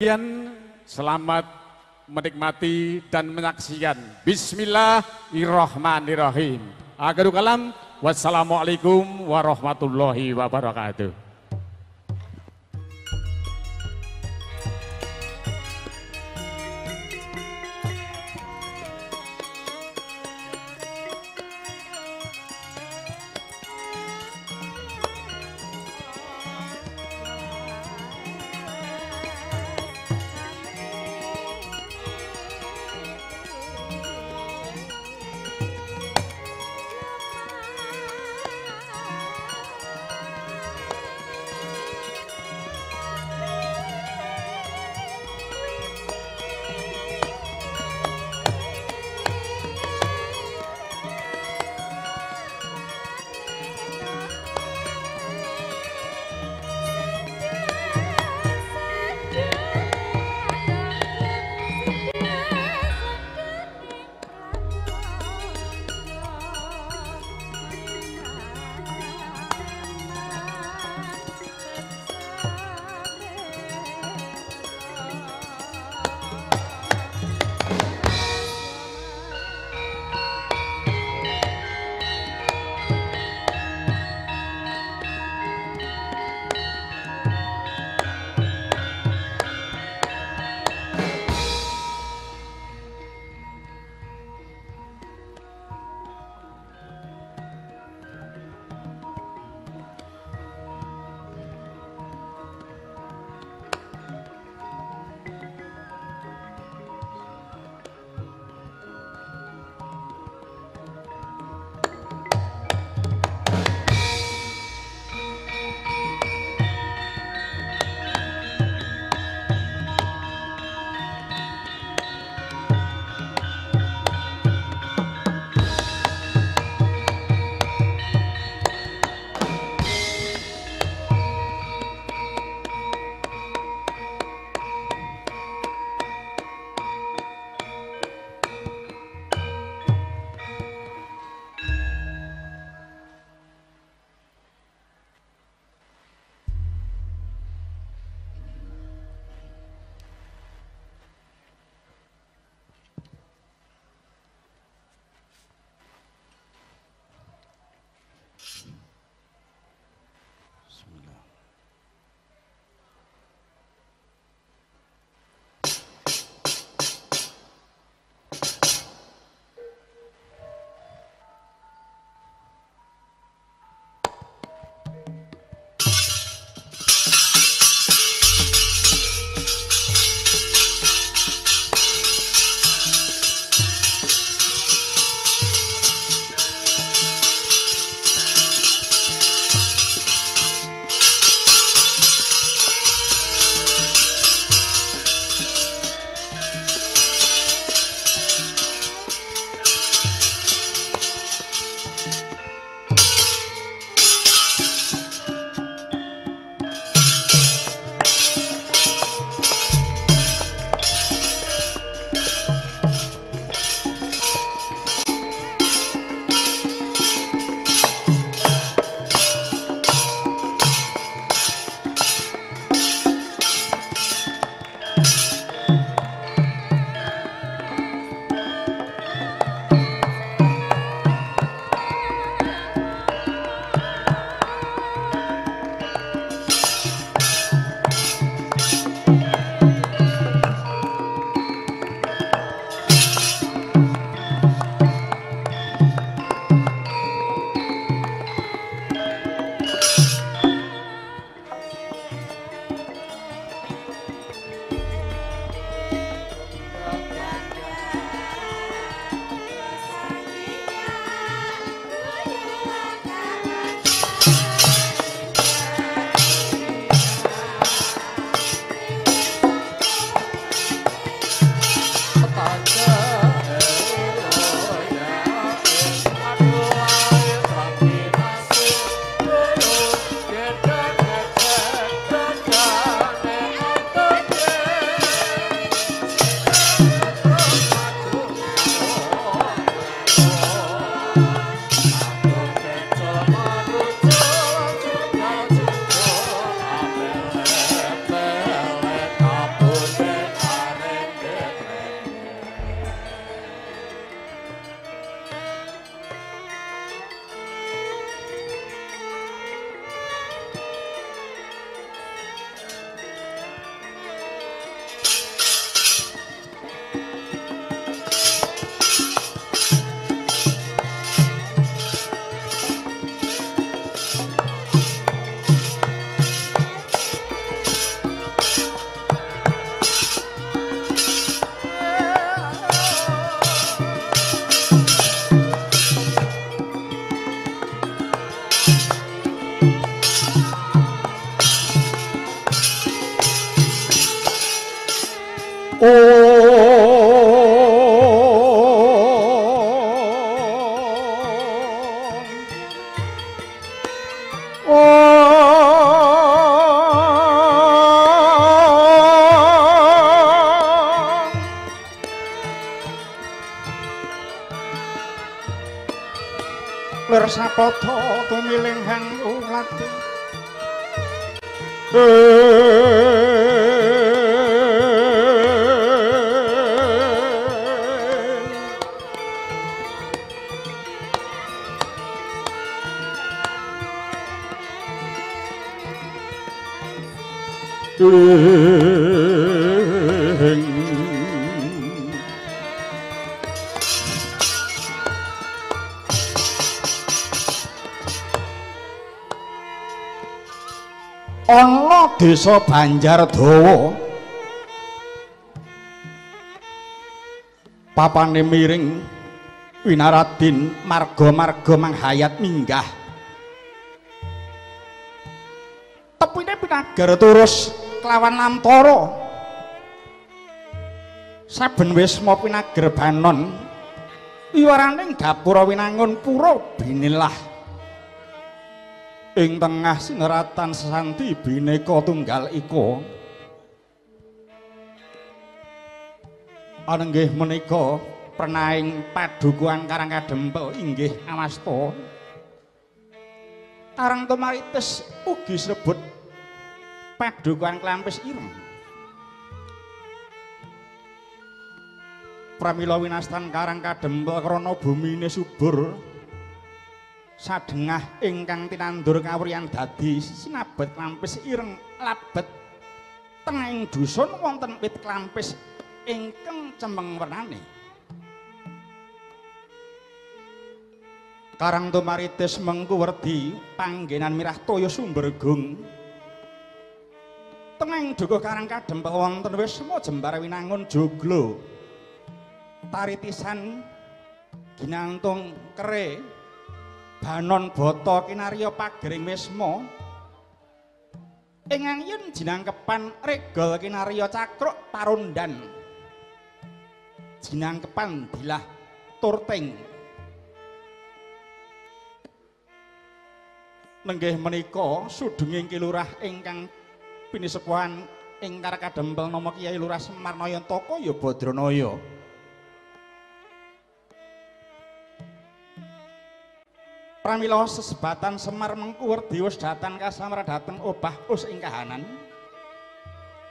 Demikian, selamat menikmati dan menyaksikan. Bismillahirrahmanirrahim. Akhirul kalam, wassalamualaikum warahmatullahi wabarakatuh. Lir sapada tumiling hang ulati. Ana desa Banjardawa papane miring winaradin marga-marga manghayat minggah tepine pinagar terus kelawan lamtara saben wisma pinager banon wiwaraning gapura winangun pura binilah ing tengah sineratan sesanti Bhinneka Tunggal Ika. Anenggih menika prenaing padukuhan Karang Kadempel inggih awasta Karang Tumaritis ugi sinebut padukuhan Klampis Ireng. Pramila winastan Karang Kadempel krana bumine subur sadengah ingkang tinandur kawriyan dadi sinabet klampis ireng labet tengahing dusun wonten wit klampis ingkang cemeng wernane. Karang Tumaritis mengku werdi panggenan mirah toya sumber gung. Tengahing dukuh Karang Kadempel wonten wisma jembar winangun joglo taritisan ginantung kere banon bata kinarya pagering wisma ing angyen jinangkepan regol kinarya cakruk parundan jinangkepan dilah turting. Nenggih menika sudenging Ki Lurah ingkang pinisepuhan ing Karang Kadempel nama Kyai Lurah Semar Nayantaka ya Badranaya. Pramila sesebatan Semar mengku werdi wis datan kasamra dhateng obah us ing kahanan.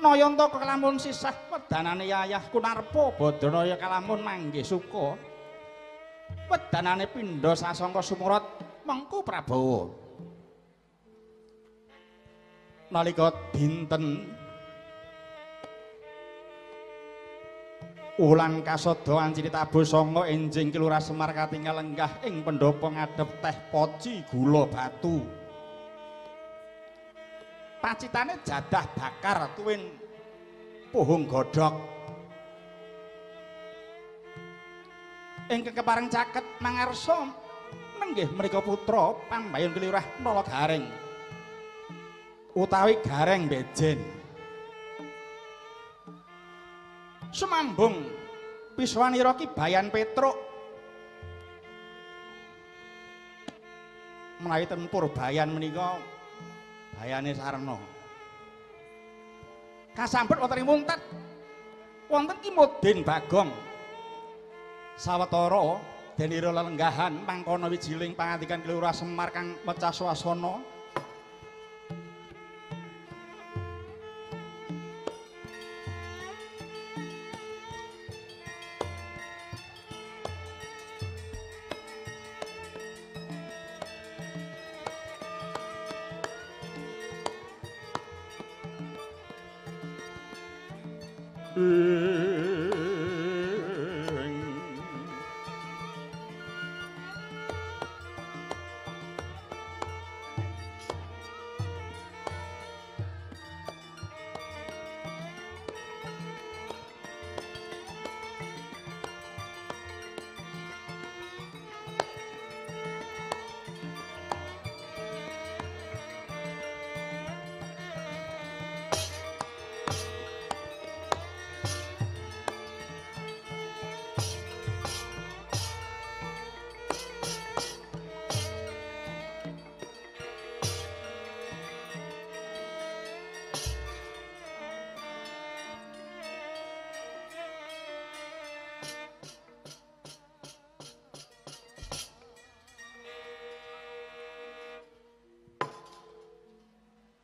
Nayantaka kalamun sisah wedanane yayah Kunarpa Badranaya kalamun manggih suka. Wedanane pindha sasangka sumurat mengku Prabawa. Nalika dinten wulan kasada ancine tabuh sanga enjing Ki Lurah Semar katingal lenggah ing pendhapa ngadhep teh poci gula batu. Pacitane jadah bakar tuwin puhung godhog. Ingkang kepareng caket mangarsa nenggih mrika putra pambayun Ki Lurah Nala Gareng utawi Gareng Bejen. Sumambung piswanira Ki Bayan Petruk menawi ten Purbayan menika bayane sarana kasambet wonten ing Muntet wonten Ki Mudin Bagong sawetara denira lelenggahan mangkono wijiling pangandikan Ki Lurah Semar kang mecah swasana.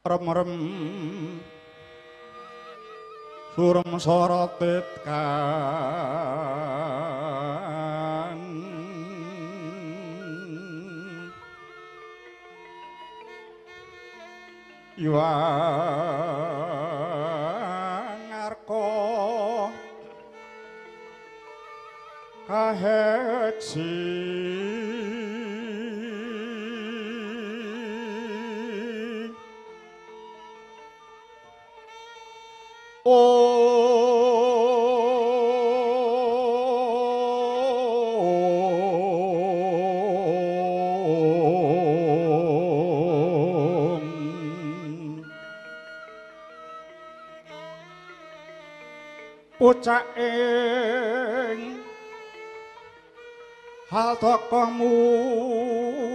Rem-rem surem sorotit kan Iwang arka kaheji Pucaking hal tokoh murup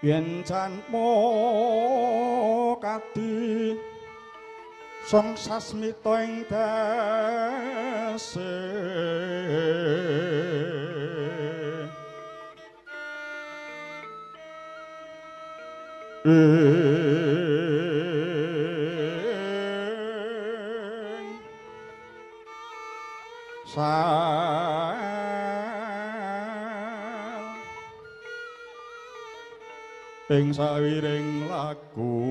Yen janma kadi song sasmita ing dase ing sawiring laku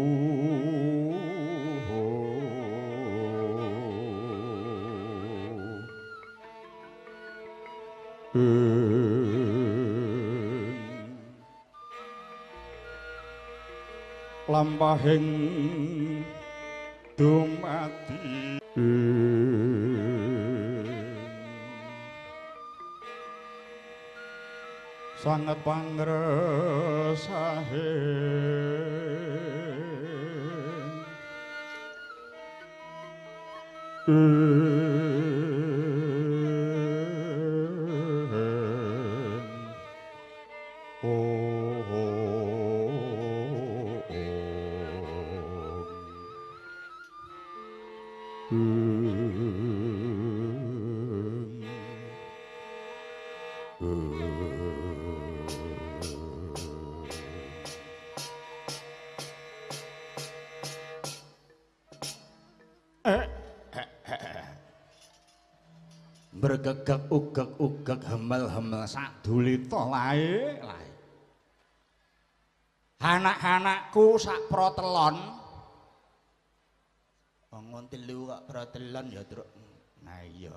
lampahing dumadi sanget pangresahe Bergegek ugek-ugek hemel-hemel sadulita lae lae. Anak-anakku sak protelon. Wong telu kok protelon ya, Truk. Nah iya.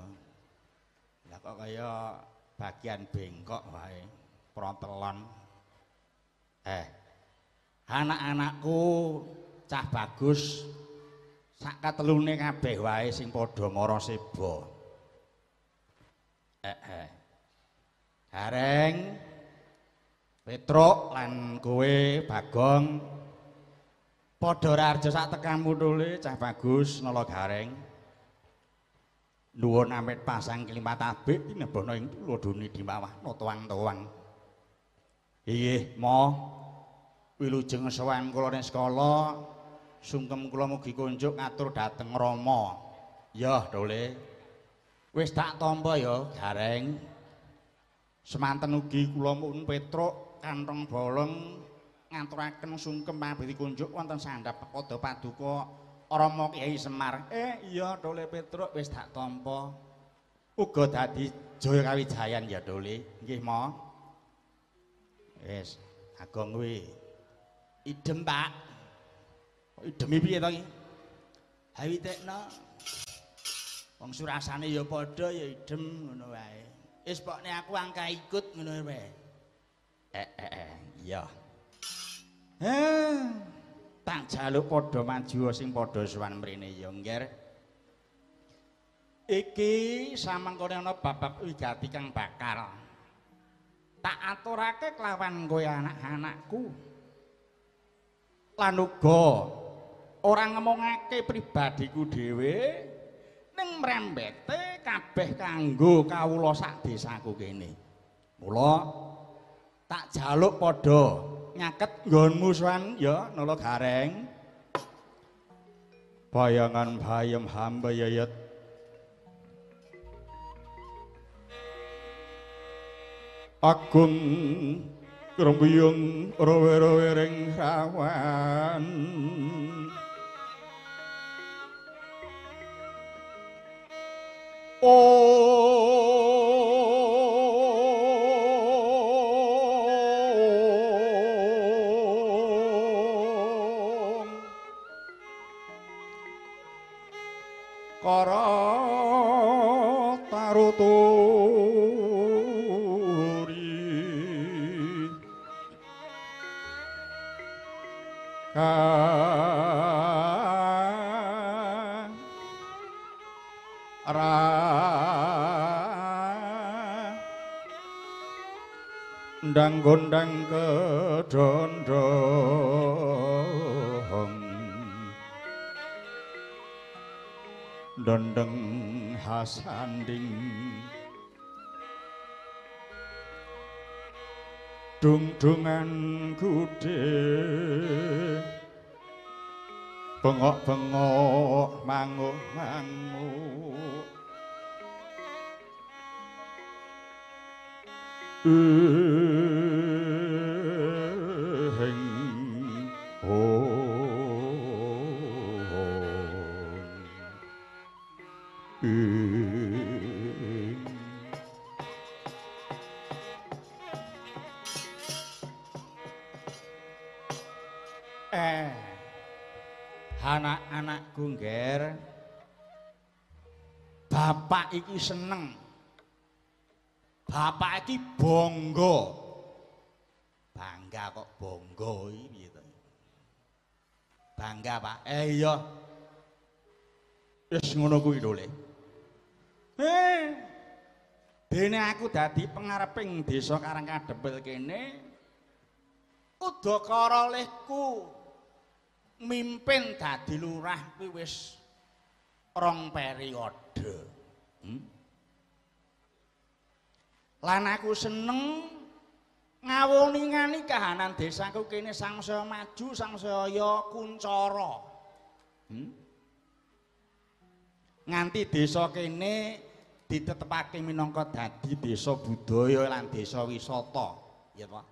Lah kok kaya bagian bengkok wae protelon. Anak-anakku cah bagus sak katelune kabeh wae sing padha mara seba. Gareng Petruk lan kowe Bagong padha raharja sak tekamu tule cah bagus nala Gareng. Nuwun amit pasang kelimat abik tinebana ing tuladhane dimawah tuang-tuang. Inggih, Ma. Wilujeng sowan kula ning sekolah, sungkem kula mugi kunjuk ngatur dhateng Rama. Ya, Dole. Wis tak tampa ya, Gareng. Semanten ugi kula mun Petruk kantong bolong ngaturaken sungkem pamrih kunjuk wonten sandhap pada paduka Rama Kyai Semar. Iya Dole Petruk wis tak tampa. Uga dadi jaya kawijayan ya Dole. Nggih, Ma. Wis, Bagong kuwi. Idem, Pak. Idemi piye to iki? Hawitekno. Wong surasane ya padha ya idem ngono wae. Wis pokne aku angka ikut ngono wae. Iya. Tak jaluk padha maju sing padha sowan mrene ya, Ngger. Iki samangkane ana bab-bab wigati kang bakal tak aturake kelawan kowe anak-anakku. Lan uga ora ngemongake pribadiku dhewe, Ning mrembete kabeh kanggo kawula sak desaku kene. Mula tak jaluk padha nyaket nggonmu sowan ya Nala Gareng. Bayangan bayem hamba yayat agung krembuyung rowe-rowe ring rawan. Om Kara taruturi ka ra ndang gondang kedondong dondeng hasanding dungdungan gudhe bengok-bengok manguk-manguk ing anak-anakku ngger, bapak iki seneng, bapak iki bangga. Bangga kok bangga iki piye to? Bangga Pak. Iya. Wis ngono kuwi lho, Le. Dene aku dadi pengareping desa Karangkadempel kene, udakara lehku mimpin dadi lurah kuwi wis 2 periode. Lan aku seneng ngawoningani kahanan desaku kene sangsaya maju, sangsaya kuncara. Nganti desa kene ditetepake minangka dadi desa budaya lan desa wisata, ya toh.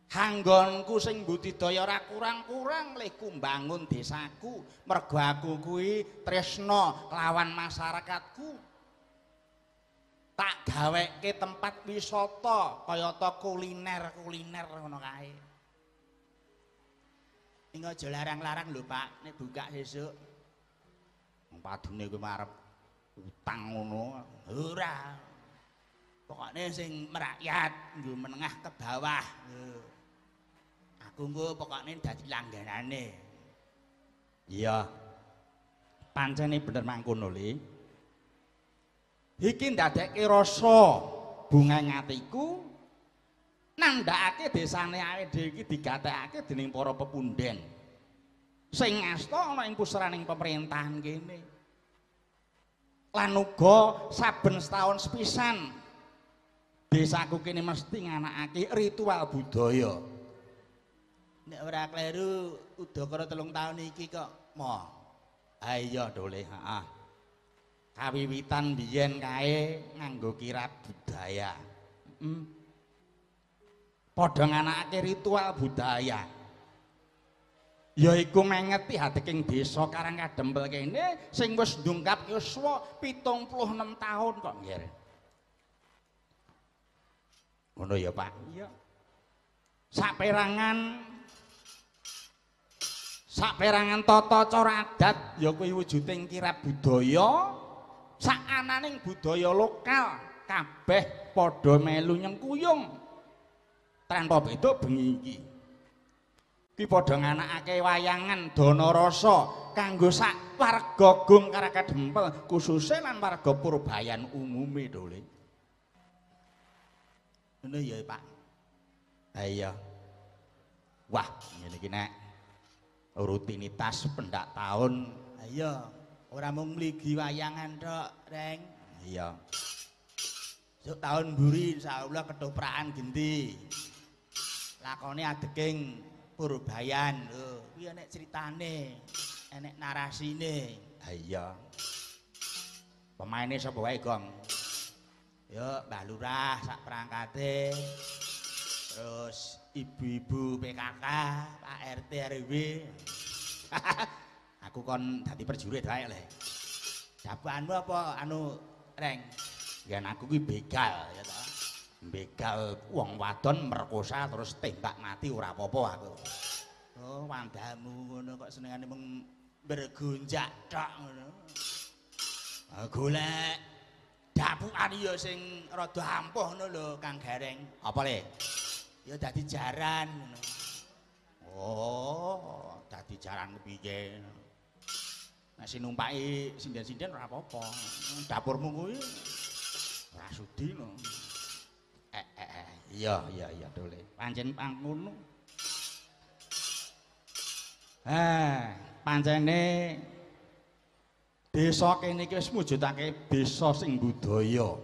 Hanggonku sing budidaya ora kurang-kurang lehku mbangun desaku, mergo aku kuwi tresna kelawan masyarakatku. Tak gaweke tempat wisata kayata kuliner-kuliner ngono kae. Ning aja larang-larang lho Pak, nek buka sesuk. Wong padune kuwi arep utang ngono. Ora. Pokoknya sing merakyat, nggo menengah ke bawah. Aku nggo pokoknya dadi langganane. Iya. Pancene bener mangkono, Le. Iki ndadekke rasa bunga atiku nandhakake desane awake dhewe iki digatekake dening para pepunden. Sing ngasta ana ing puseraning pemerintahan kene. Lan uga saben setahun sepisan desaku kene mesti nganakake ritual budaya. Nek ora kleru udakara 3 taun iki kok mo. Ha iya dole, heeh. Kawiwitan biyen kae nganggo kirab budaya. Padha nganakake ritual budaya. Yaiku mengeti hateking desa Karangkadempel kene sing wis ndungkap yuswa 76 taun kok nggih. Ngono ya Pak. Iya. Saperangan tata cara adat ya kuwi wujuding kirab budaya sakananing budaya lokal kabeh padha melu nyengkuyung tanpa beda bengi iki. Ki padha nganakake wayangan Danarasa kanggo sak warga Gung Karangkadempel khususe lan warga Purbayan umume lho, Le. Ngono ya Pak. Ha iya. Wah, ngene iki nek rutinitas pendak taun. Ha iya. Ora mung mligi wayangan tok, Reng. Iya. Sok taun mburi insyaallah ketoprakan genti. Lakone adeking Purbayan. Lho, kuwi enek critane, enek narasine. Ha iya. Pemaine sapa wae, Gong? Ya Mbah Lurah sak perangkate. Terus ibu-ibu PKK, Pak RT RW. Aku kon dadi prajurit wae le. Jabaanmu apa anu, Reng? Yen aku kuwi begal ya ta. Begal wong wadon merkosa terus tembak mati ora apa-apa aku. Oh, wandamu ngono kok senengane mung bergonjak tok ngono. Golek dapukan ya sing rada ampuh ngono lho Kang Gareng. Apa le? Ya dadi jaran ngono. Oh, dadi jaran piye? Nek sing numpaki sinden-sinden ora apa-apa. Dapurmu kuwi ora sudi no. Iya iya iya dole. Pancen pangkono. Pancene desa kene iki wis mujudake desa sing budaya.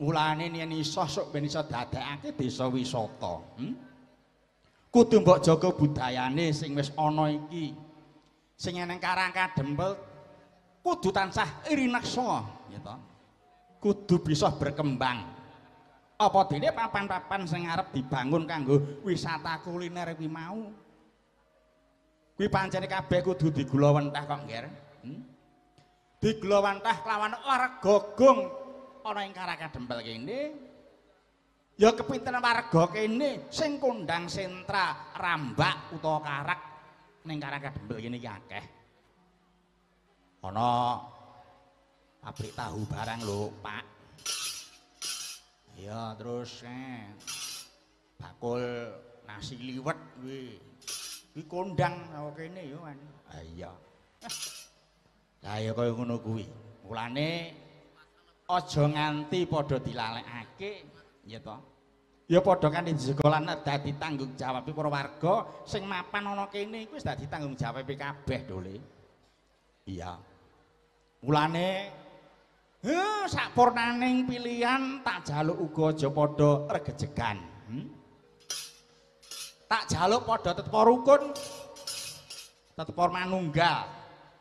Mulane yen iso sok ben iso dadekake desa wisata. Kudu mbok jaga budayane sing wis ana iki. Sing eneng Karang Kadempel kudu tansah rineksa, ya toh. Kudu bisa berkembang. Apa dene papan-papan sing arep dibangun kanggo wisata kuliner kuwi mau. Kuwi pancene kabeh kudu digulawentah kok, Ngger. Digulawentah kelawan warga gong ana ing Karang Kadempel kene. Ya kepinteran warga kene sing kondang sentra rambak utawa karak ning Karang Kadempel kene iki akeh. Ana pabrik tahu barang lho, Pak. Ya terus bakul nasi liwet kuwi. Kuwi kondang kene ya, kan. Ha iya. Lah ya kaya ngono kuwi. Mulane aja nganti padha dilalekake, ya toh. Ya padha kanthi dijaga lan dadi tanggung jawab para warga sing mapan ana kene iku wis dadi tanggung jawab kabeh dole. Iya. Mulane sakpurnaning pilihan tak jaluk uga aja padha regejegan. Tak jaluk padha tetep rukun, tetep manunggal.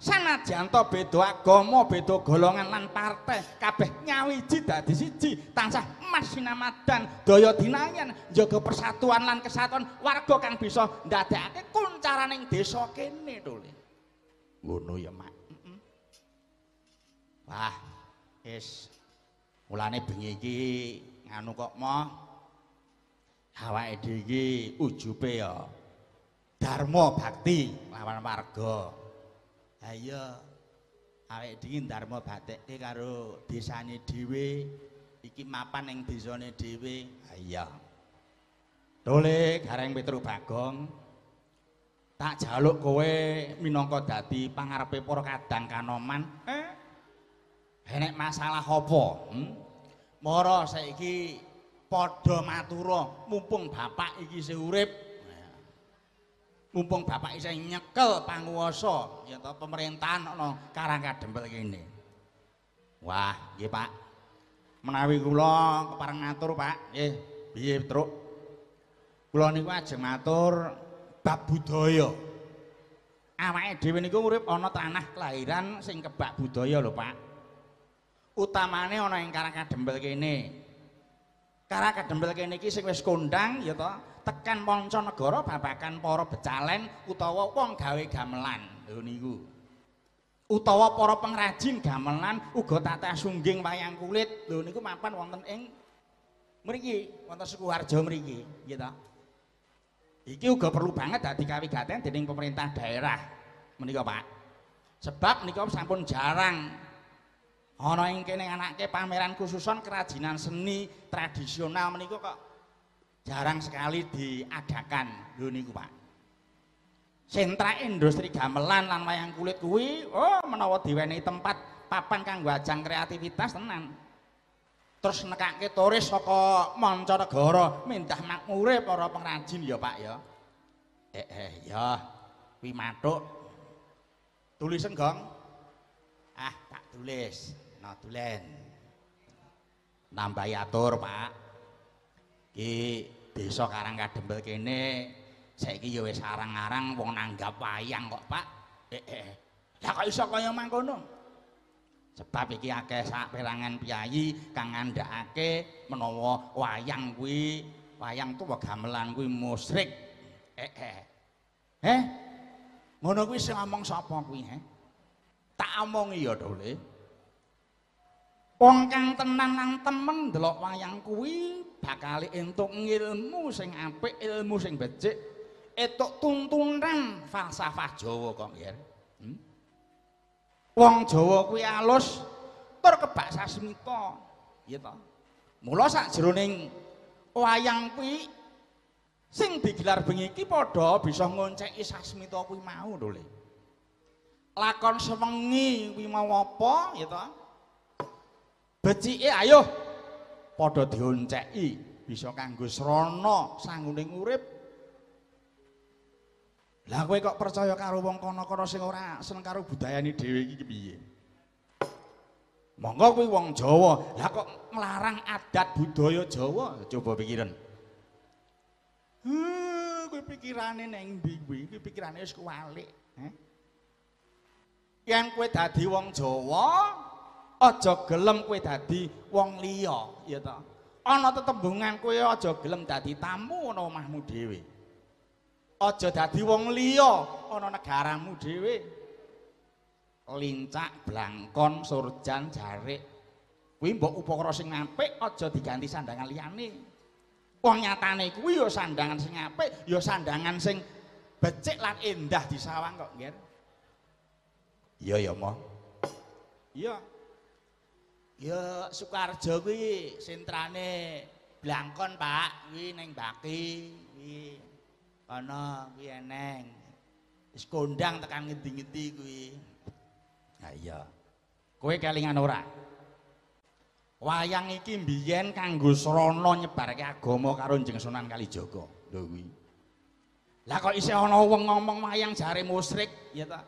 Sanajan to beda agama, beda golongan lan partai, kabeh nyawiji dadi siji, tansah mas sinamadan, daya dinayan, njaga persatuan lan kesatuan warga kang bisa ndadekake kuncaraning desa kene to. Ngono ya, Mak. Wah, wis mulane bengi iki nganu kok moh awake dhewe iki ujube ya dharma bakti lawan warga. Ha iya, awake dhewe dharma baktike karo desane dhewe, iki mapan ning desane dhewe. Ha iya. Dole Gareng Petruk Bagong, tak jaluk kowe minangka dadi pangarepe para kadang kanoman. Enek masalah apa? Mara saiki padha matura, mumpung bapak iki isih urip. Mumpung bapak isih nyekel panguwasa ya ta pemerintahan ana Karang Kadempel kene. Wah, nggih Pak. Menawi kula kepareng matur, Pak. Nggih, piye Truk? Kula niku ajeng matur bab budaya. Awake dhewe niku urip ana tanah kelahiran sing kebak budaya lho, Pak. Utamane ana ing Karang Kadempel kene. Karang Kadempel kene iki sing wis kondang ya ta, tekan mancanegara babakan para becalen utawa wong gawe gamelan. Lho niku. Utawa para pengrajin gamelan uga tatah sungging wayang kulit. Lho niku mapan wonten ing mriki, wonten Sukoharjo mriki, nggih ta. Iki uga perlu banget dadi kawigaten dening pemerintah daerah menika, Pak. Sebab menika sampun jarang ana ing kene anake pameran khususon kerajinan seni tradisional menika kok jarang sekali diadakan. Lho niku, Pak. Sentra industri gamelan lan wayang kulit kuwi oh menawa diwenehi tempat papan kanggo ajang kreativitas tenan. Terus nekake turis saka mancanegara mindah makmure para pengrajin ya, Pak ya. Ya kuwi mathuk. Tulisen, Gong. Ah, tak tulis. No tulen. Nambahi atur, Pak. Iki desa Karangkadempel kene saiki ya wis arang-arang wong nanggap wayang kok, Pak. Lah kok iso kaya mangkono? Sebab iki akeh sak perangan piyayi kang ngandhakake menawa wayang kuwi, wayang tuwa gamelan kuwi musyrik. Ngono kuwi sing ngomong sapa kuwi, he? Tak omongi ya, Dole. Wong kang tenan lan temen ndelok wayang kuwi bakal entuk ngilmu sing apik, ilmu sing becik, entuk tuntunan falsafah Jawa kok, nggih. Wong Jawa kuwi alus tur kebak sasmita, iya ta? Mula sakjroning wayang kuwi sing digelar bengi iki padha bisa ngonceki sasmita kuwi mau lho, Le. Lakon sewengi kuwi mau apa, ya ta? Becike ayo padha dionceki bisa kanggo srana sanguning urip. Lah kowe kok percaya karo wong kono-kono sing ora seneng karo budayane dhewe iki piye? Monggo kuwi wong Jawa, lah kok nglarang adat budaya Jawa? Coba pikiran. Kowe pikirane nang ndi kuwi? Kowe pikirane wis kuwalik, he? Yen kowe dadi wong Jawa, aja gelem kowe dadi wong liya, ya ta? Ana tetembungan kowe aja gelem dadi tamu ana omahmu dhewe. Aja dadi wong liya ana negaramu dhewe. Lincak, blangkon, surjan, jarik. Kuwi mbok upakara sing apik aja diganti sandangan liyane. Wong nyatane kuwi ya sandangan sing apik, ya sandangan sing becik lan endah disawang kok, nggih. Iya ya, Mo. Iya. Ya Sukoharjo kuwi sentrane blangkon, Pak. Kuwi ning Baki kuwi. Ana kuwi eneng. Wis kondang tekan ngendi-ngendi kuwi. Ha iya. Kowe kelingan ora? Wayang iki mbiyen kanggo srana nyebarke agama karo Kanjeng Sunan Kalijaga. Lho kuwi. Lah kok isih ana wong ngomong wayang jare musyrik, ya ta?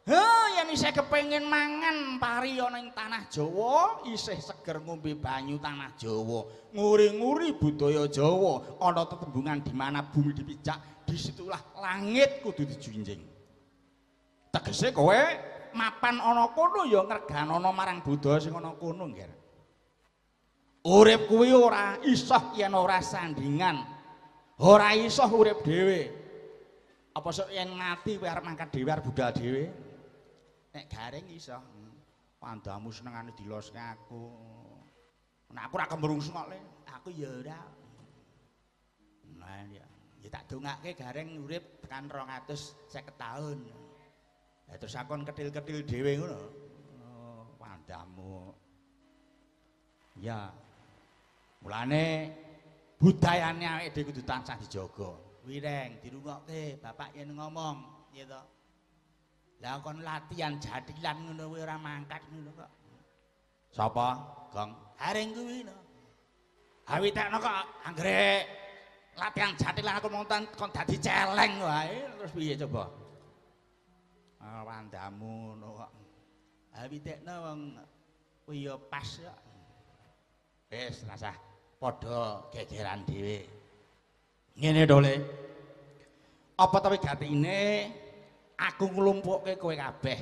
Heh, yen isih kepengin mangan pari ana ing tanah Jawa, isih seger ngombe banyu tanah Jawa, nguri-nguri budaya Jawa, ana tetembungan di mana bumi dipijak, disitulah langit kudu dijunjing. Tegese kowe mapan ana kono ya ngreganana marang budaya sing ana kono, nggih. Urip kuwi ora iso yen ora sandingan. Ora iso urip dhewe. Apa sok yen mati kowe arep mangkat dhewe arep budal dhewe? Nek garing iso. Pandamu senengane diloske aku. Nek aku ora kemrungsung kok, Le. Aku ya ora. Nah ya, ya tak dongake garing urip tekan 250 taun. Lah terus akon ketil-ketil dhewe ngono. Oh, pandamu. Ya. Mulane budayane awake dhewe kudu tansah dijaga. Kuwi reng dirungokke bapak yen ngomong, ya to. Lah kon latihan jathilan ngono kuwi ora mangkat ngono kok. Sapa? Gong. Haring kuwi no. Awitekno kok anggere latihan jathilan aku mung kon dadi celeng wae terus piye coba? Ah wandamu ngono kok. Awitekno wong kuwi ya pas kok. Wis rasah padha gegeran dhewe. Ngene to, Le. Apa ta wigatine aku nglumpukke kowe kabeh.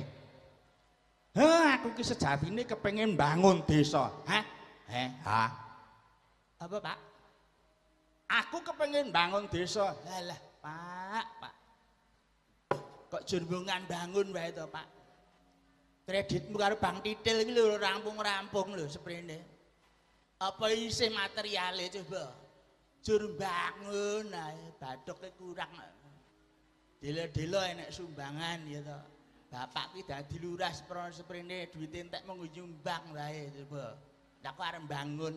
Heh, aku ki sejatine kepengin bangun desa. Hah? Heh, ha. Apa, Pak? Aku kepengin bangun desa. Halah, Pak, Pak. Kok jurbungan bangun wae to, Pak? Kreditmu karo Bank Titil iki lho rampung-rampung lho seprene. Apa isih materiale coba? Jur bangun ae, bathuke kurang. Dela-dela enek sumbangan ya to. Bapak ki dadi lurah seprene duwite entek mung nyumbang wae coba. Lah kok arep bangun.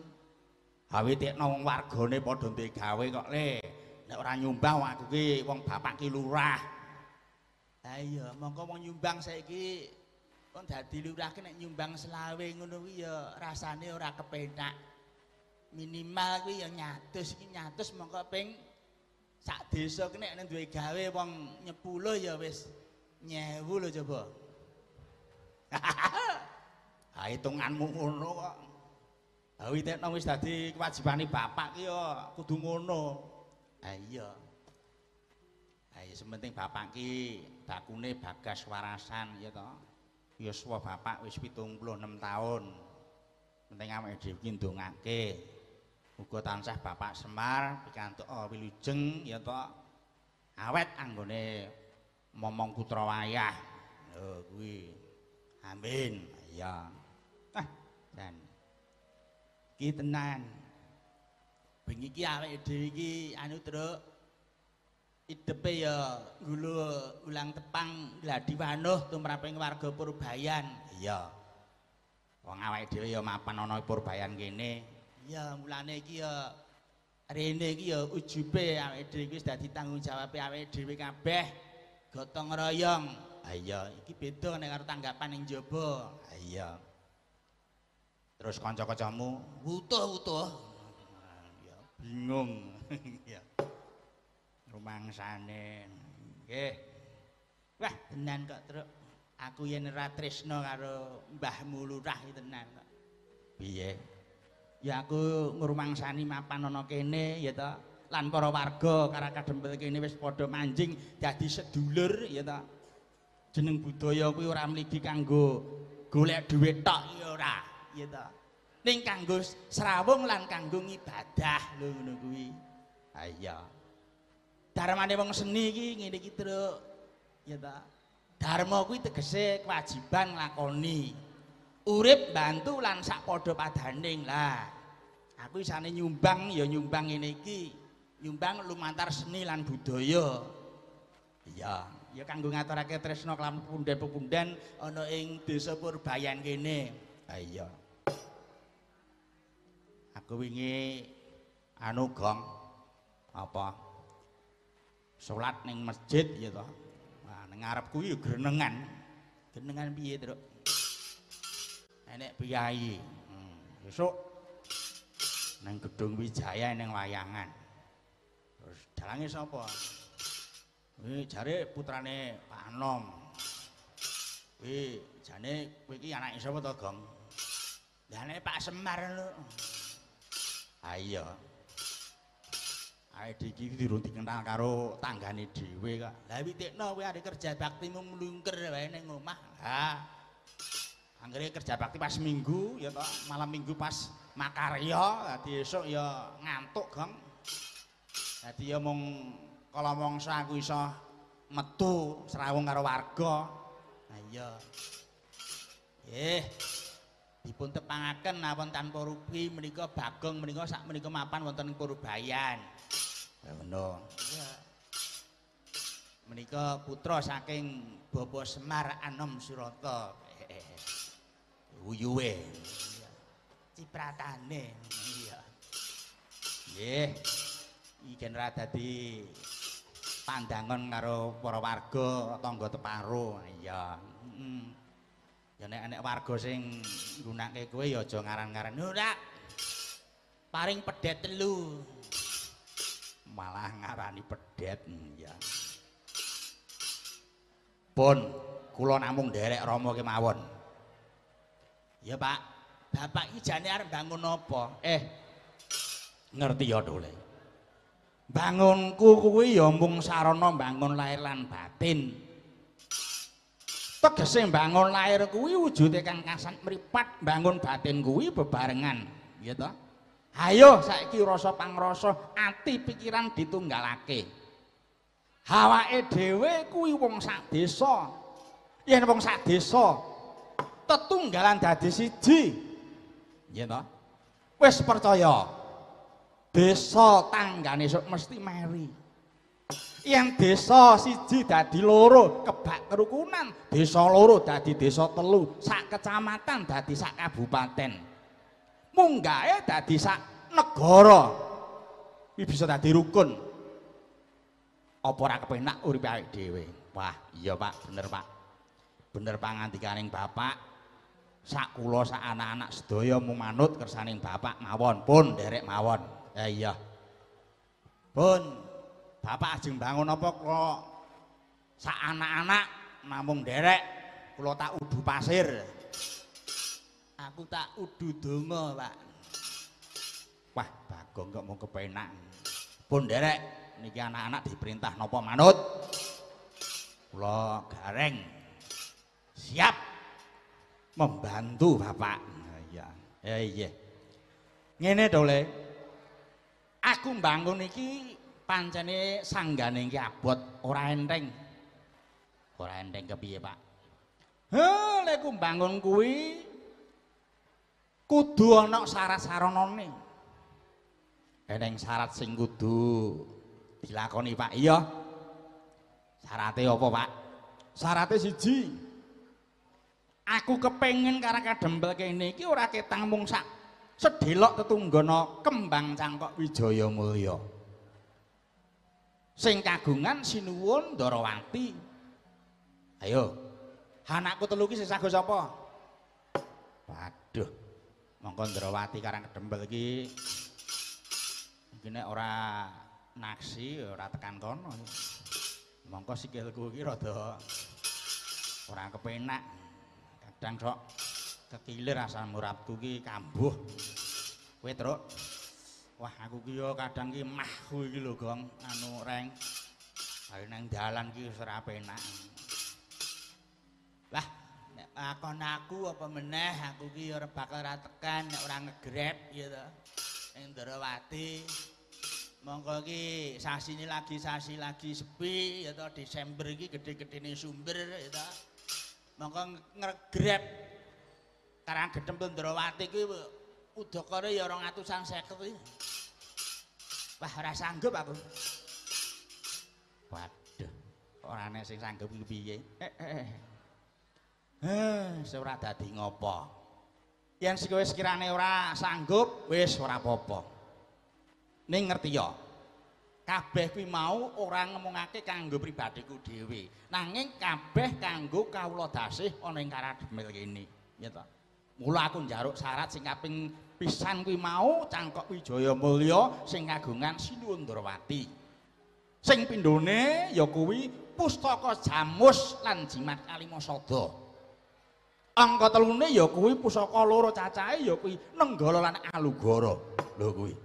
Awitekno wong wargane padha duwe gawe kok, Le. Nek ora nyumbang aku ki wong bapak ki lurah. Lah iya, mongko wong nyumbang saiki wong dadi lurah ki nek nyumbang selawe ngono kuwi ya rasane ora kepenak. Minimal kuwi ya 100 iki 100 mongko ping sak desa ki nek duwe gawe wong 10 ya wis 1000 lho coba. Ha hitunganmu ngono kok. Ha witekno wis dadi kewajibane bapak ki ya kudu ngono. Ha iya. Ha ya sementing bapak ki bakune bagas warasan ya to. Yuswa bapak wis 76 taun. Penting awake dhewe ki ndongake. Muga tansah Bapak Semar pikantuk wilujeng ya to. Awet anggone momong putra wayah. Lho kuwi. Amin. Iya. Ah, jan. Iki tenan. Bengi iki awake dhewe iki anu Truk. Idepe ya nggulo ulang tepang gladi wanuh tumraping warga Purbayan. Iya. Wong awake dhewe ya mapan ana Purbayan kene. Iya, mulane iki ya rene iki ya ujube awake dhewe iki wis dadi tanggung jawabe awake dhewe kabeh. Gotong royong. Ha iya, iki beda nek karo tanggapan ning njaba. Ha iya. Terus kanca-kancamu wutuh-wutuh. Ya bingung. Ya. Rumangsane. Nggih. Wah, tenan kok, Truk. Aku yen ora tresna karo Mbahmu Lurah iki tenan kok. Piye? Ya aku ngrumangsani mapan ana kene ya ta. Lan para warga Karakadempel kene wis padha manjing dadi sedulur ya ta. Jeneng budaya kuwi ora mligi kanggo golek dhuwit tok ya ora, ya ta. Ning kanggo srawung lan kanggo ngibadah lho ngono kuwi. Ha iya. Darmane wong seni iki ngene iki, Truk. Ya ta. Dharma kuwi tegese kewajiban nglakoni. Urip bantu lan sak padha padaning lah. Aku isane nyumbang ya nyumbang ngene iki. Nyumbang lumantar seni lan budaya. Iya, ya kanggo ngaturake tresna kelawan punden-punden ana ing desa Purbayan kene. Ha iya. Aku wingi anu Gong apa? Salat ning masjid ya to. Wah, ning ngarepku ya grenengan. Grenengan piye, Truk? Enek priyayi. Besok nang Gedung Wijaya ning wayangan. Terus dalange sapa? Kuwi jare putrane Pak Anom. Kuwi jane kowe iki anake sapa to, Gong? Lah anake Pak Semar lho. Ha iya. Awake iki durung dikenal karo tanggane dhewe kok. Lah witikno kowe arep kerja baktimu mlungker wae ning omah. Ha. Anggere kerja bakti pas minggu ya toh, malam minggu pas makarya, dadi esuk ya ngantuk, Gong. Dadi ya mung kala mangsa aku iso metu srawung karo warga. Ha iya. Dipun tepangaken awon tanpa rugi menika Bagong menika sak menika mapan wonten ing Purbayan. Ya ngono. Iya. Menika putra saking Bapak Semar Anom Surata. Uyuwe. Cipratane. Iya. Nggih. Iki gen ora dadi pandangan karo para warga tangga teparo. Iya. Heeh. Ya nek enek warga sing nggunakake kowe ya aja ngaran-ngaran. Ora. Paring pedet telu. Malah ngarani pedet ya. Pun kula namung nderek Rama kemawon. Ya Pak, bapak iki jane arep bangun apa? Ngerti ya dole. Bangunku kuwi ya mung sarana bangun lahir lan batin. Tegese bangun lahir kuwi wujude kang kasat mripat, bangun batin kuwi bebarengan, ya toh? Hayo saiki rasa pangrasa ati pikiran ditunggalake. Awake dhewe kuwi wong sak desa. Yen wong sak desa tetunggalan dadi siji. Nggih to? Wis percaya. Desa tanggane esuk mesti meri. Yen desa siji dadi loro, kebak kerukunan, desa loro dadi desa telu, sak kecamatan dadi sak kabupaten. Munggahe dadi sak negara. Kuwi bisa dadi rukun. Apa ora kepenak uripe awake dhewe? Wah, iya Pak, bener Pak. Bener pangandikaning Bapak. Sak kula sak anak-anak sedaya mung manut kersaning Bapak mawon, pun nderek mawon. Ya iya. Pun Bapak ajeng bangun apa kula sak anak-anak namung nderek. Kula tak udu pasir. Aku tak udu donga, Pak. Wah, Bagong kok mau kepenak. Pun nderek, niki anak-anak diperintah napa manut. Kula Gareng siap membantu Bapak. Iya. Ya iya. Ngene to, Le. Aku mbangun iki pancene sanggane iki abot, ora enteng. Ora enteng kepiye, Pak? He, lek ku mbangun kuwi kudu ana syarat-saranane. Eneng syarat sing kudu dilakoni, Pak. Iya. Syarate apa, Pak? Syarate siji. Aku kepengin Karang Kadempel kene iki ora ketang mung sak sedelok tetunggana kembang cangkok Wijaya Mulya. Sing kagungan sinuwun Ndarawati. Ayo. Anakku telu ki sing sago sapa? Waduh. Mongko Ndarawati Karang Kedempel iki iki nek ora naksi ora tekan kono. Mongko sikilku iki rada ora kepenak. Kadang sok kekilir asam uratku ki kambuh. Kowe, Truk. Wah, aku ki yo kadang ki mahku iki lho, Gong, anu reng. Ayo nang dalan ki wis ora penak. Wah, nek lakon aku apa meneh aku ki ora bakal ora tekan nek ora ngegrab ya to. Ning Ndarawati. Mongko iki sasine lagi sasi lagi sepi ya to, Desember iki gedhe-gedhene sumber ya to. Mongko ngegrab Karang Gedempel Ndarawati kuwi udakare ya 250 kuwi. Wah, ora sanggup aku. Waduh, ora ana sing sanggup iki piye? Ora dadi ngopo. Yen sik wis kirane ora sanggup, wis ora apa-apa. Ning ngerti ya. Kabeh kuwi mau ora ngomongake kanggo pribadiku dhewe, nanging kabeh kanggo kawula dasih ana ing Karang Demel kene, ya ta. Mula aku njaruk syarat sing kaping pisan kuwi mau cangkok Wijaya Mulya sing kagungan Sinuwun Ndarawati. Sing pindhone ya kuwi pustaka Jamus lan Jimat Kalimasada. Angka telune ya kuwi pusaka loro cacahe ya kuwi Nenggala lan Alugara. Lho kuwi.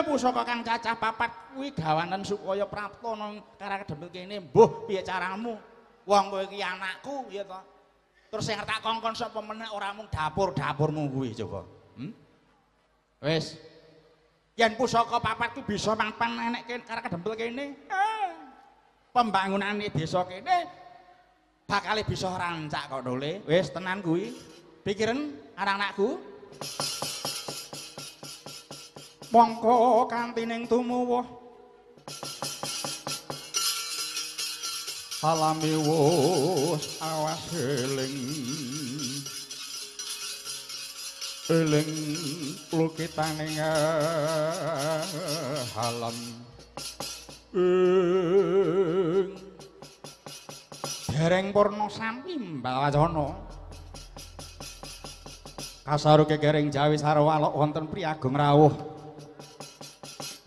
Pusaka kang cacah papat kuwi gawanen supaya prapta nang Karang Kedempel kene. Mbuh piye caramu? Wong kowe iki anakku ya ta. Terus sing tak kongkon sapa meneh ora mung dapur-dapurmu kuwi coba. Wis. Yen pusaka papat kuwi bisa mapan enek Karang Kedempel kene. Pembangunane desa kene bakal bisa rancak kok dole. Wis tenan kuwi. Pikiren anak-anakku. Mongko kanthi ning tumuwuh alami wus awas eling eling lukitane alam ing dereng purna sami mbawacana kasaru kegereng Jawi sarwa alok wonten priagung rawuh.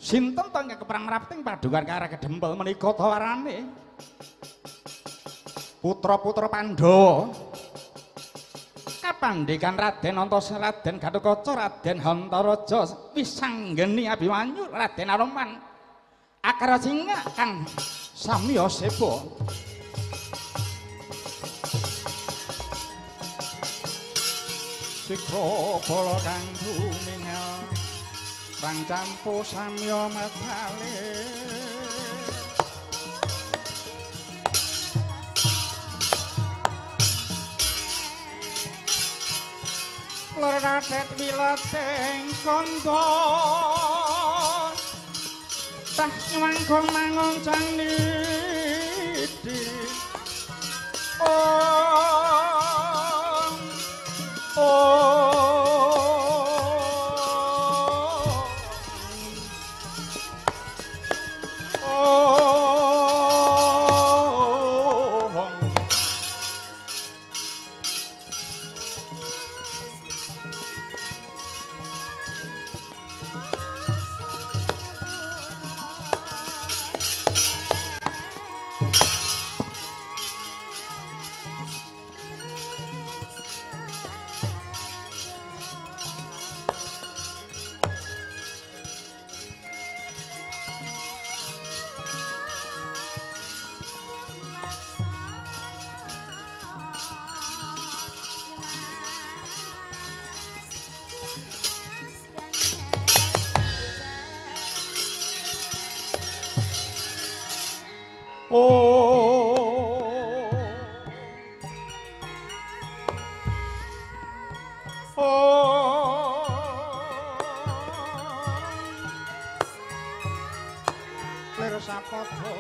Sinten to ingkang keprang rapting padukan Karang Kedempel menika tawarane putra-putra Pandhawa kapandekan Raden Antasena, Raden Gatotkaca, Raden Hantaraja, Wisanggeni Abimanyu, Raden Anoman, Akrasinga kang samya seba. Sikra bala kang tumingal rang campu samya medale. Leratet wileteng kandha tah nyuwangkung mangoncang niti. Lir sapada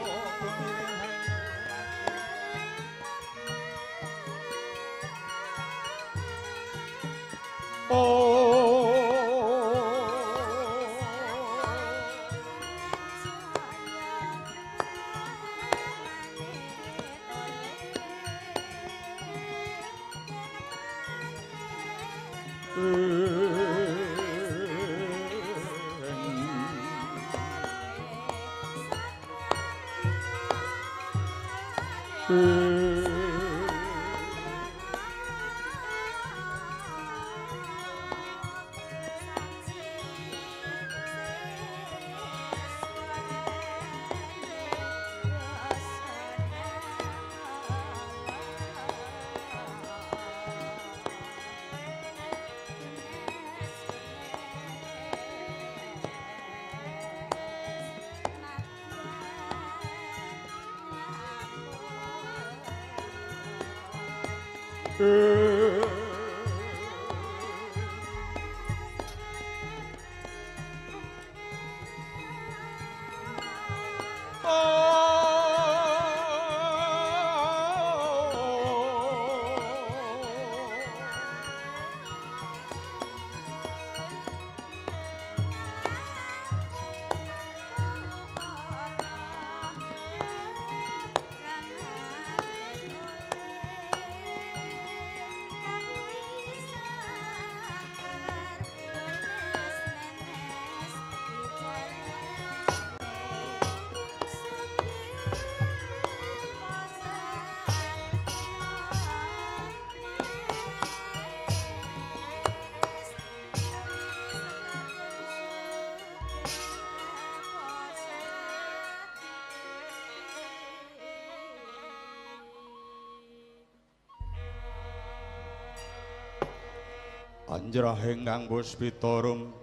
Anjrah ingkang puspitarum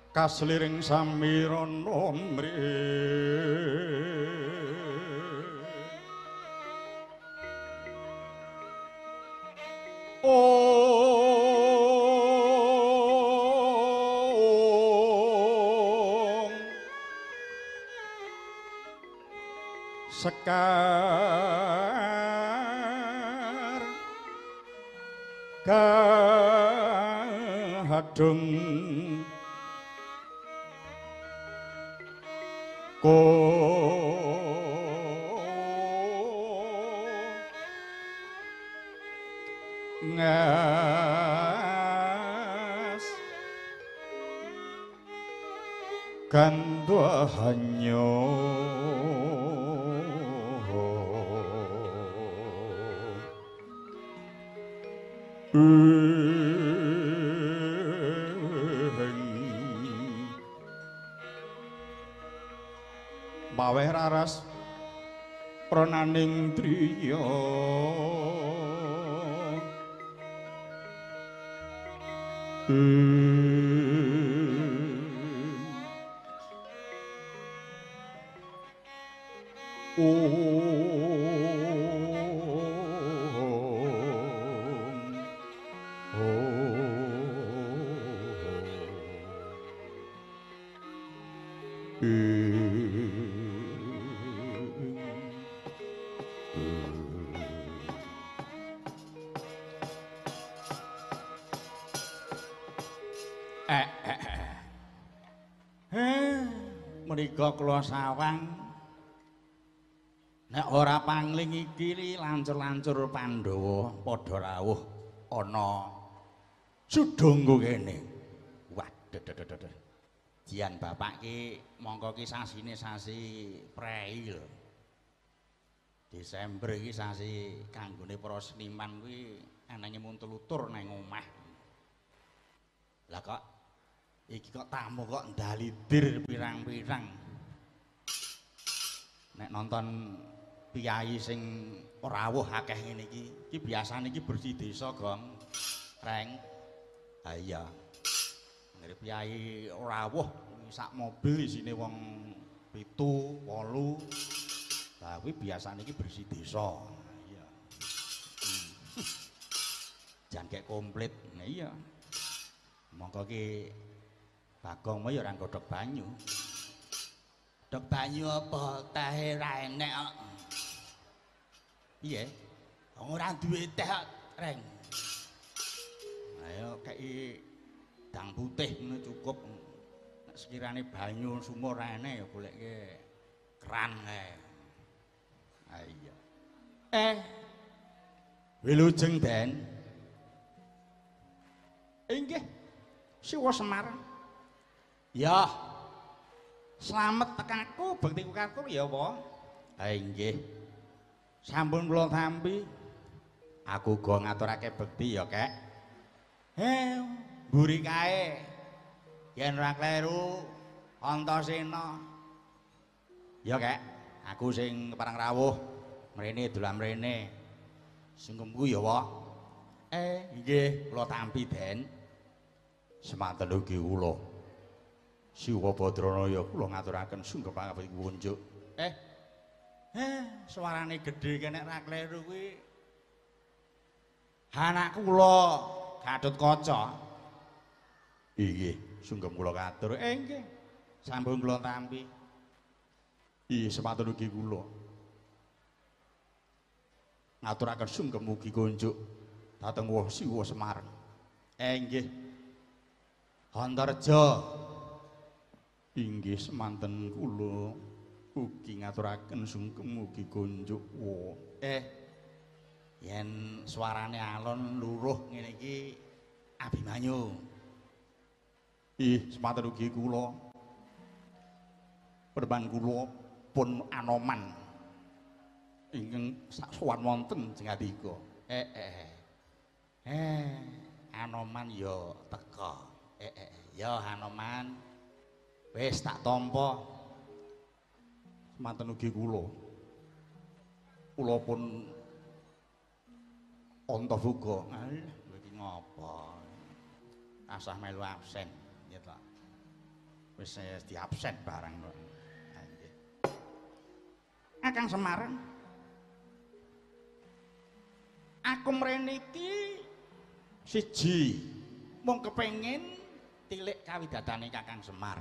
kasliring samirana mri Om Sekar Gadung ko ngas gandhahanyo maweh raras prananing driya Menika kula sawang nek ora pangling iki lancur-lancur Pandhawa padha rawuh ana Sudangga kene. Waduh. Jian bapak ki mongko ki sasine sasi prei lho. Desember iki sasi kanggone para seniman kuwi anane muntul-utur nang omah. Lah kok iki kok tamu kok ndalidir pirang-pirang. Nek nonton piyayi sing rawuh akeh ngene iki, iki biasane iki bersih desa, Gong. Reng. Ha iya. Ngene piyayi rawuh sak mobil isine wong 7, 8. Lah kuwi biasane iki bersih desa. Iya. Jan kek komplit. Nah iya. Mongko ki Bagong mau ya ora godhog banyu. Godhog banyu apa tehe ra enek kok. Piye? Wong ora duwe teh kok, Reng. Ayo kei dang putih ngono cukup. Nek sekirane banyu sumur ra enek ya goleke keran kae. Ha iya. Wilujeng Den. Inggih. Siwa Semar. Ya. Slamet tekaku bektiku katur ya apa? Ha inggih. Sampun kula tampi. Aku uga ngaturake bekti ya, Kek. Mburi kae. Yen ora kleru Antasena. Ya, Kek. Aku sing kepareng rawuh mrene dolan mrene. Sungkemku ya, Wak. Nggih, kula tampi, Den. Semanten ugi kula. Siwa Badranaya kula ngaturaken sungkem pangabekti kunjuk. Suarane gedhe kene ra kleru kuwi. Anak kula Gatotkaca. Inggih, sungkem kula katur. Nggih. Sampun kula tampi. Iya, semanten ugi kula. Ngaturaken sungkem ugi kunjuk dhateng Wah Siwa Semar. Nggih. Antareja. Inggih semanten kula ugi ngaturaken sungkem ugi kunjuk. Yen suarane alon luruh ngene iki Abimanyu. Ih, semanten ugi kula. Perban kula pun Anoman. Ingkang sowan wonten Jengandika. Anoman ya teka. Ya Anoman. Wis tak tampa. Semanten ugi kula. Kula pun Antabuka. Alah, kowe iki ngopo? Asah melu absen, ya ta. Wis diabsen barang kok. Nggih. Akang Semar. Aku mrene iki siji mung kepengin tilik kawidatane Kakang Semar.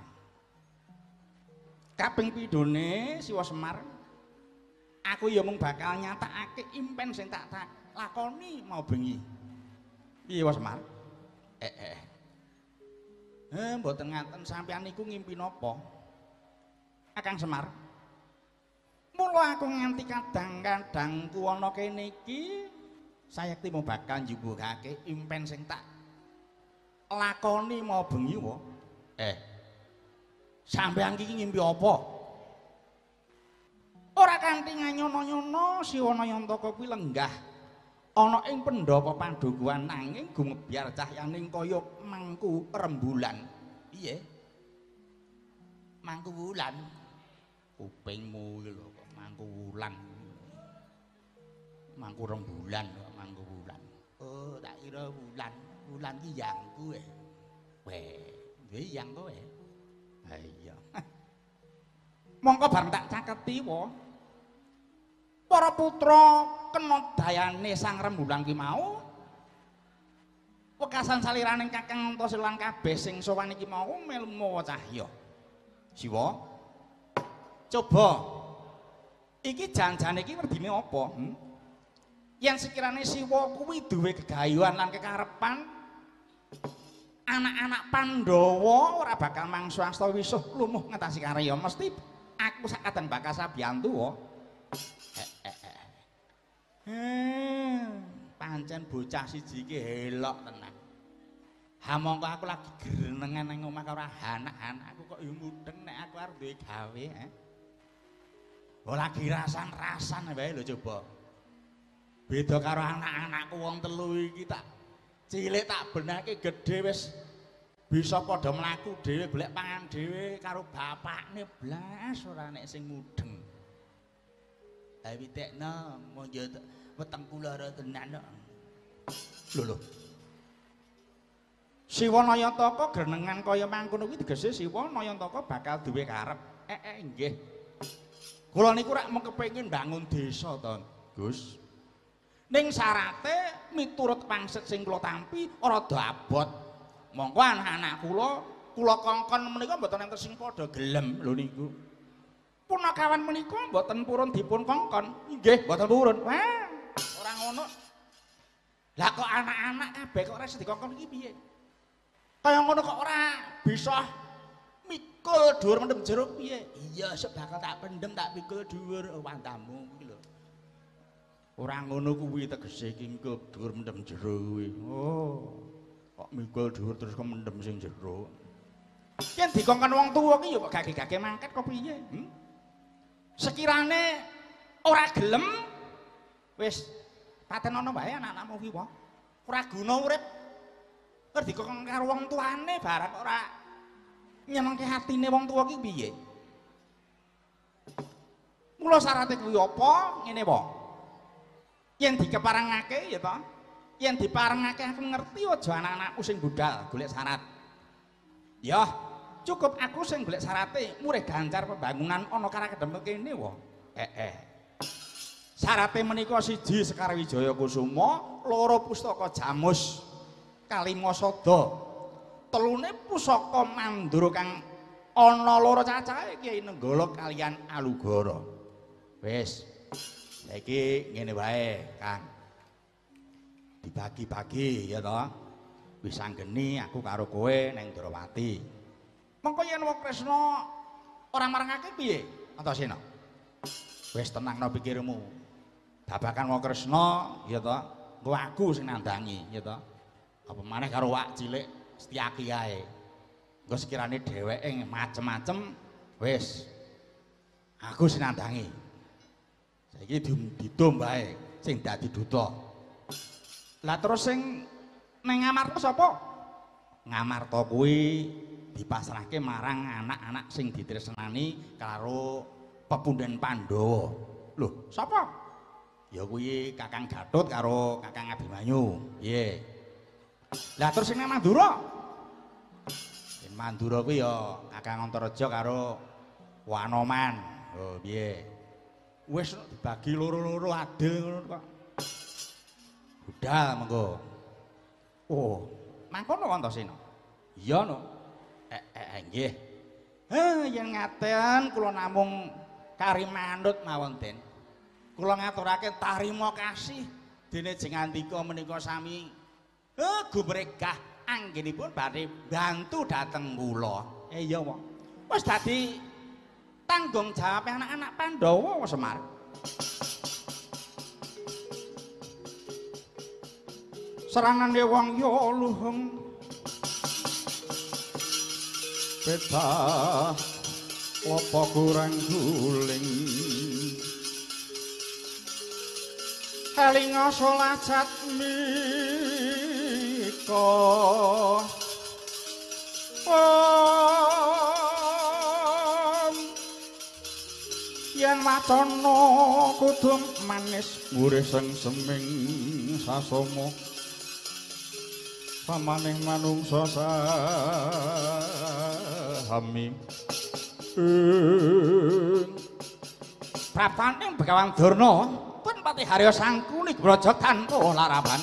Kaping pindhone Siwa Semar, aku ya mung bakal nyatakake impen sing tak lakoni mau bengi. Piye Wa Semar? Mboten ngaten sampeyan niku ngimpi napa? Akang Semar. Mula aku nganti kadang-kadangku ana kene iki sayekti mung bakal njupukake impen sing tak lakoni mau bengi wa. Sampeyan iki ngimpi apa? Ora kanthi nganyono-nyono Siwa Nayantaka kuwi lenggah ana ing pendhapa pandhukuhan nanging gumebyar cahyaning kaya mangku rembulan. Piye? Mangku wulan. Kupingmu iki lho kok mangku wulan. Mangku rembulan kok mangku wulan. Oh, tak kira wulan. Wulan ki yangku e. Weh, duwe yang kowe. Ha iya. Mongko bareng tak caketi wa. Para putra kena dayane sang rembulan ki mau. Wekasan saliraning Kakang Antasena lan kabeh sing sowan iki mau melu mawa cahya. Siwa. Coba. Iki janjane iki werdine apa? Yen sekirane Siwa kuwi duwe gegayuhan lan kekarepan, anak-anak Pandhawa ora bakal mangsu asta wisuh lumuh ngetasi karya. Mesti aku sak kadang bakal sabiyantu wa. Pancen bocah siji iki helok tenan. Ha mongko aku lagi grenengan nang omah karo anak-anak aku kok yo mudeng nek aku arep duwe gawe, Oh lagi rasan-rasan wae lho coba. Beda karo anak-anakku wong telu iki tak cilik tak benake gedhe wis bisa padha mlaku dhewe golek pangan dhewe karo bapakne blas ora nek sing mudeng. Ha witekno monggo weteng kula ora tenan kok. Lho lho. Siwa Nayantaka grenengan kaya mangkono kuwi tegese Siwa Nayantaka bakal duwe karep. Nggih. Kula niku rak mung kepengin bangun desa to, Gus. Ning syarate miturut pangsit sing kula tampi rada abot. Mongko anak-anak kula Kula kongkon menika mboten enten sing padha gelem lho niku. Punakawan menika mboten purun dipun kongkon. Nggih, mboten purun. Wah, ora ngono. Lah kok anak-anak kabeh kok ora iso dikongkon iki piye? Kaya ngono kok ora bisa mikul dhuwur mendem jero piye? Iya, sok bakal tak pendem tak pikul dhuwur wantamu iki lho. Ora ngono kuwi tegese iki mikul dhuwur mendem jero kuwi. Oh, kok mikul dhuwur terus kok mendem sing jero. Yen dikongkon wong tuwa ki ya kok gage-gage mangkat kok piye? Sekirane ora gelem wis patenono wae anak-anakmu kuwi wae. Ora guna urip. Ora dikongkon karo wong tuane barang ora nyenengke atine wong tuwa ki piye? Mula syarate kuwi apa? Ngene wae. Yen dikeparengake ya ta. Yen diparengake aku ngerti aja anak-anakku sing budal golek syarat. Ya, cukup aku sing golek syarate murih gancar pembangunan ana Karakedem kene wae. Syarate menika siji Sekar Wijaya Kusuma, loro pustaka Jamus Kalima Sada, telune pusaka Mandura kang ana loro cacahe Kyai Nenggala kaliyan Alugara. Wis, saiki ngene wae, Kang. Dibagi-bagi ya ta. Wis anggeni aku karo kowe ning Ndrawati. Mengko yen wong Kresna ora marangake piye, Antasena? Wis tenangno pikirmu. Babakan wong Kresna ya ta, engko aku sing nandangi ya ta. Apa maneh karo wak cilik Setyaki ae. Engko sekirane dheweke macem-macem wis aku sing nandangi. Saiki didum wae sing dadi duta. Lah terus sing ning Ngamarta sapa? Ngamarta kuwi dipasrahke marang anak-anak sing ditresnani karo pepunden Pandhawa. Lho, sapa? Ya kuwi Kakang Gatot karo Kakang Abimanyu. Piye? Lah terus sing nang Mandura? Sing Mandura kuwi ya Kakang Antareja karo Wanoman. Lho, piye? Wis dibagi loro-loro adil ngono kok. Budal mengko. Oh, mangkono Antasena. Iya no. Nggih. Yen ngaten kula namung kari manut mawon, Den. Kula ngaturake tarima kasih dene Jengandika menika sami gumregah anggenipun badhe bantu dhateng kula. Iya, Wong. Wis dadi tanggung jawab anak-anak Pandhawa Semar. Serangane wong ya luhung peta apa kurang guling elinga salah jatmika yen wacana kudu manis murih sengseming sasama samaning manungsa sahami. Praptaning Begawan Durna pun Patih Harya Sangkuni braja tanpa laraban.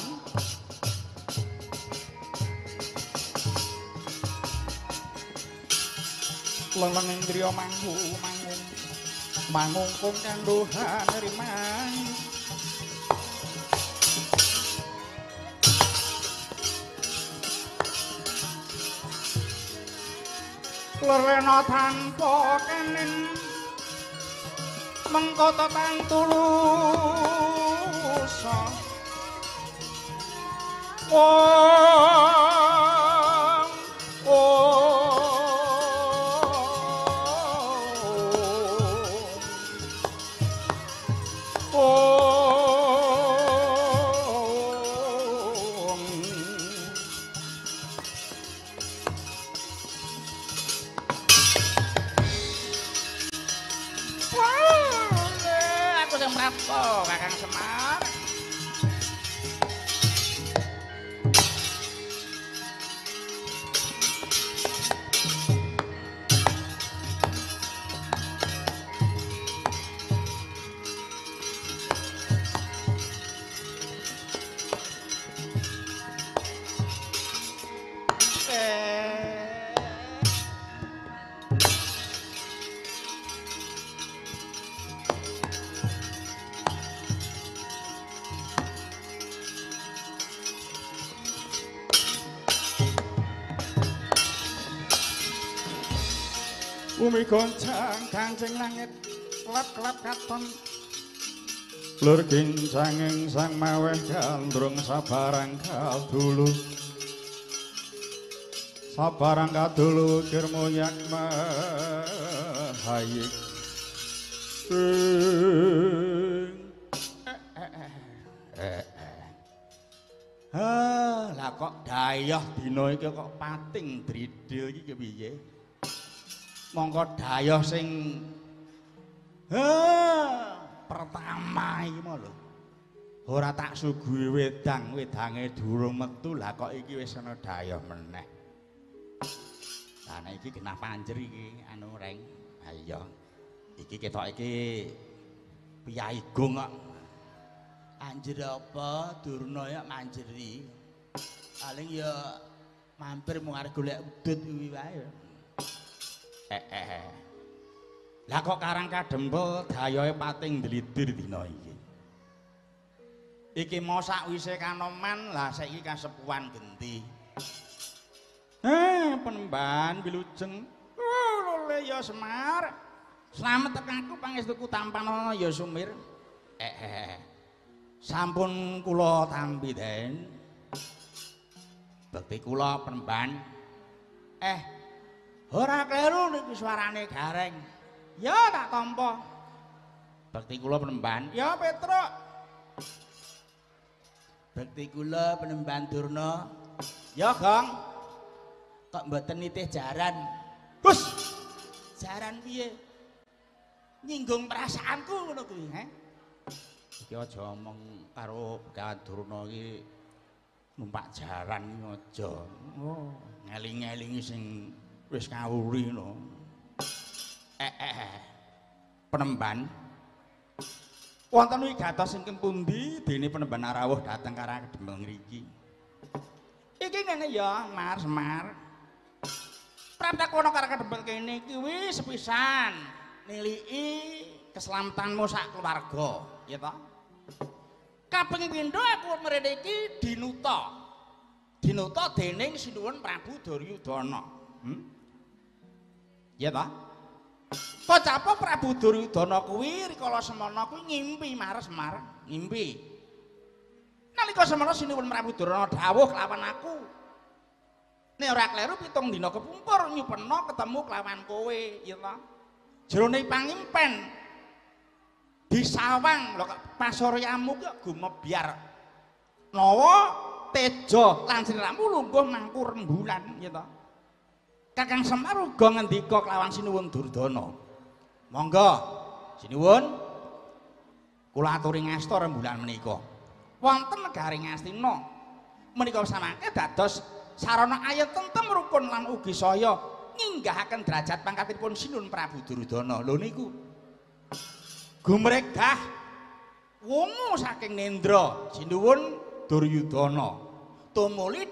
Leleng indriya mangku mangung mangungkung kanduhan rimang Lerena tanpa kenen mengko tetang tulusa. Om om om. Oh, Kakang Semar. Bumi goncang kancing langit kelap-kelap katon. Lur kincanging sang maweh gandrung sabarang kadulu. Sabarang kadulu ukir moyak mahayik. Lah kok dayah dina iki kok pating dridil iki kepiye? Mongko dayah sing pertama iki mau lho. Ora tak suguhi wedang, wedange durung metu lah kok iki wis ana dayah meneh. Lah nek iki genah panjer iki anu Reng. Ha iya. Iki ketok iki Piyai Gong kok. Anjir apa Durna ya manjeri. Paling ya mampir mung arep golek udut kuwi wae. Lah kok Karang Kadempel dayohe pating ndlidir dina iki. Iki mau sakwise kanoman lah saiki kasepuhan genti. Penemban wilujeng. Lole ya Semar. Slamet tekan aku pangestuku tampan ya Sumir. Sampun kula tampi Den. Bekti kula penemban. Ora kleru niku suarane Gareng. Ya tak tampa. Bekti kula penemban. Ya Petruk. Bekti kula penemban Durna. Ya Gong. Kok mboten nitih jaran? Hus. Jaran piye? Nyinggung perasaanku ngono kuwi, he? Iki aja omong karo Begawan Durna iki numpak jaran iki aja. Oh, ngeling-elingi sing wis ngawuri ngono. Penemban. Wonten wigatos ingkang pundi dene penemban rawuh dhateng Karang Kadempel ngriki. Iki ngene ya, Mar Semar. Praptakono Karang Kadempel kene iki wis sepisan niliki keselamatanmu sak keluarga, ya toh? Kaping pindho aku mrene iki dinuta. Dinuta dening Sinuwun Prabu Duryudana. Ya toh? Kocapa Prabu Duryudana kuwi rikala semana kuwi ngimpi Mar Semar, ngimpi. Nalika semana Sinuwun Prabu Duryudana dawuh kelawan aku. Nek ora kleru 7 dina kepungkur nyupena ketemu kelawan kowe, ya toh? Jerone pangimpen disawang lho pasuryamu ki gumebyar nawa teja lan sliramu lungguh mangku rembulan ya toh. Kakang Semar uga ngendika kelawan Sinuwun Duryudana. Monggo Sinuwun kula aturi ngasta rembulan menika. Wonten negari Ngastina menika samangke dados sarana ayem tentrem rukun lan ugi saya nyinggahaken derajat pangkatipun Sinuwun Prabu Duryudana. Lho niku gumregah wungu saking nendra Sinuwun Duryudana tumuli